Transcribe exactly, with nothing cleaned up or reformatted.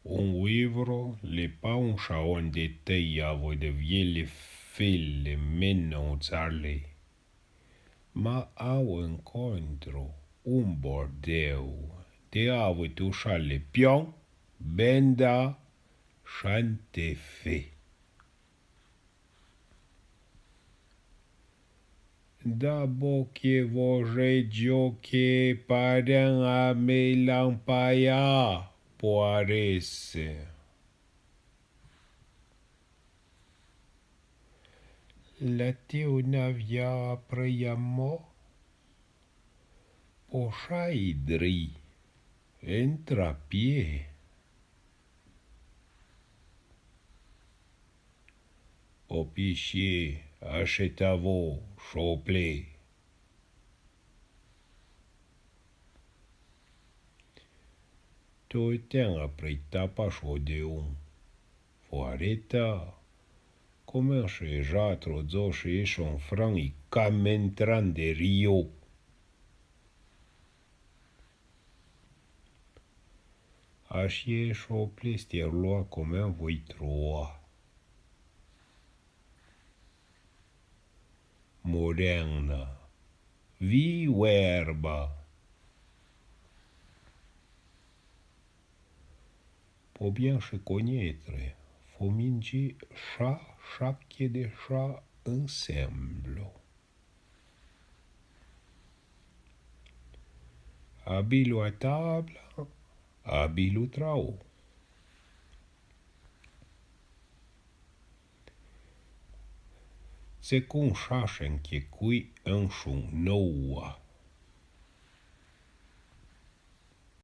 Un livro l'è pa un chaon de tèi avoué de vielle felle mèna u tsarlé. Ma au encontro un bordeu de avoué tuchà le pion, benda, chantefé. D'abò que vo redjo que paren a me lampaia, poaresse. La teu n'avia aprèi amò, po chai dri, entra pié. O pichié, acheta-vo, choplé. To ten aprèi tapa cho deun. Fo areta, comenche ja tro dzoche chon fran i camentran de rio. Achie choplé stierloa comen voi troa. Morèna, vi verba. Po bien che cognetre, fo mindji cha, chaque de cha ensemblo. Abilu a tabla, abilu trao. Tse cun chachen que cui enchun noua.